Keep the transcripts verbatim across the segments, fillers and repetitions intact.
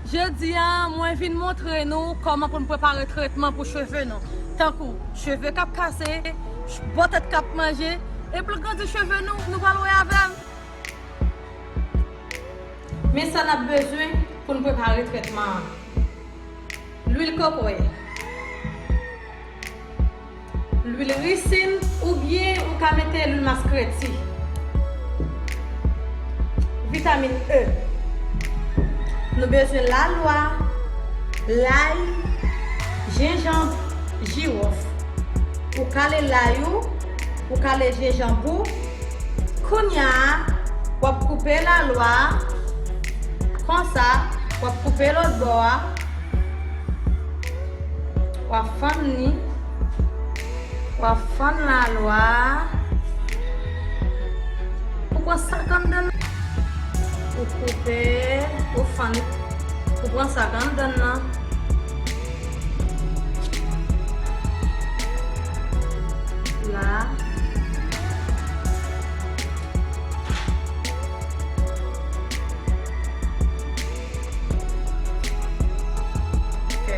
Jodi a, mwen vin montre nou kòman pou n prepare tretman pou cheve nou. Tankou cheve k ap kase, ch-, bò tèt k ap manje, e pou l grandi cheve nou, nou pral wè avè m. Men sa n ap bezwen pou n prepare tretman an. Lwil kokoye. Lwil risin oubyen ou ka mete lwil maskreti. Vitamin E. Nou bezwen lalwa, lay, jenjanm, jiwòf. Ou kale lay ou, ou kale jenjanm ou. Kounye a, w ap koupe lalwa a. Konsa, w ap koupe lòt bò a. W ap fann li. W ap fann lalwa a. Ou pran sa k anndan l. Ou koupe, ou fann. Ou pran sa k anndan l lan. La. Ok.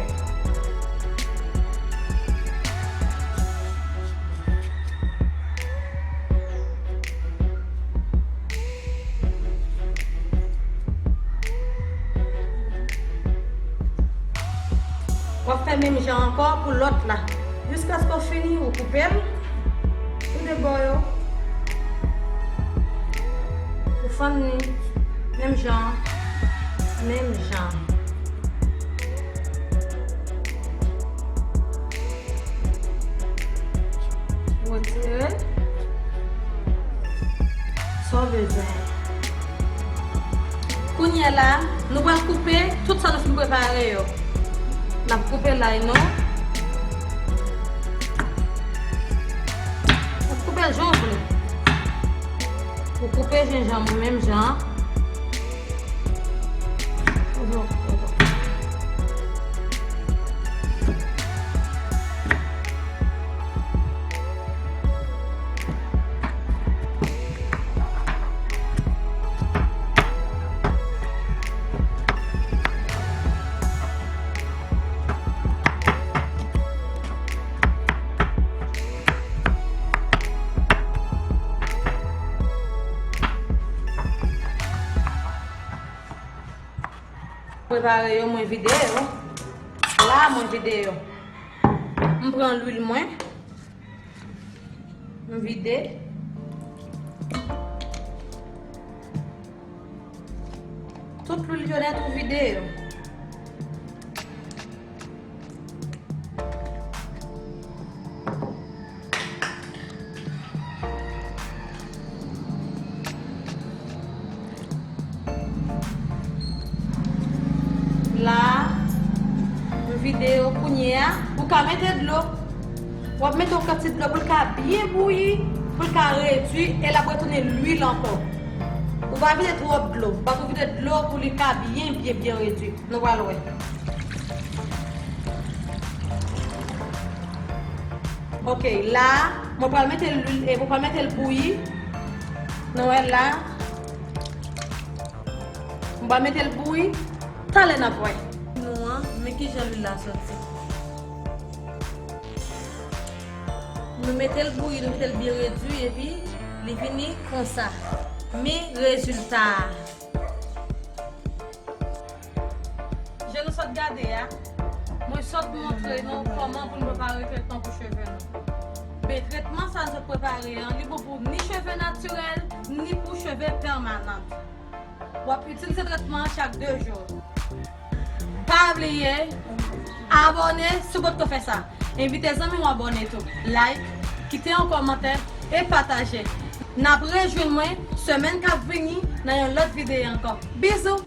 W ap fè menm jan ankò pou lòt la. Jiskaske w fini, ou koupe l tou de bò yo. Ou fann li menm jan, menm jan. Retire sa w bezwen. Kounye a la, nou pral koupe tout sa nou fin prepare yo. N ap koupe lay nou. N ap koupe l jan w vle. Ou koupe jenjanm ou menm jan. Prepare yo, mwen vide yo. La, mwen vide yo. M pran lwil mwen. M vide. Tout lwil yo nèt, ou vide yo. La, m vide yo kounye a. Ou ka mete dlo. W ap mete yon kantite dlo pou l ka byen bouyi, pou l ka redwi, e l ap retounen lwil ankò. Ou pa vide twòp dlo. Fòk ou vide dlo pou li ka byen, byen, byen redwi. Nou pral wè. Ok, la, mwen pral mete lwil, e mwen pral mete l bouyi. Nou wè la. Mwen pral mete l bouyi. Talè n ap wè. Nou an, men kijan lwil la soti. Nou mete l bouyi, nou mete l byen redwi, epi li vini konsa. Men rezilta a. Jan nou sot gade a, mwen sot montre nou kòman pou nou prepare tretman pou cheve nou. Men tretman sa nou sot prepare an, li bon pou ni cheve natirèl, ni pou cheve pèmanan. W ap itilize tretman an chak de jou. Pa bliye abòne si w potko fè sa. Envite zanmi w abòne tou. Like, kite yon kòmantè e pataje. N ap rejwenn mwen semèn k ap vini nan yon lòt videyo ankò. Bizou!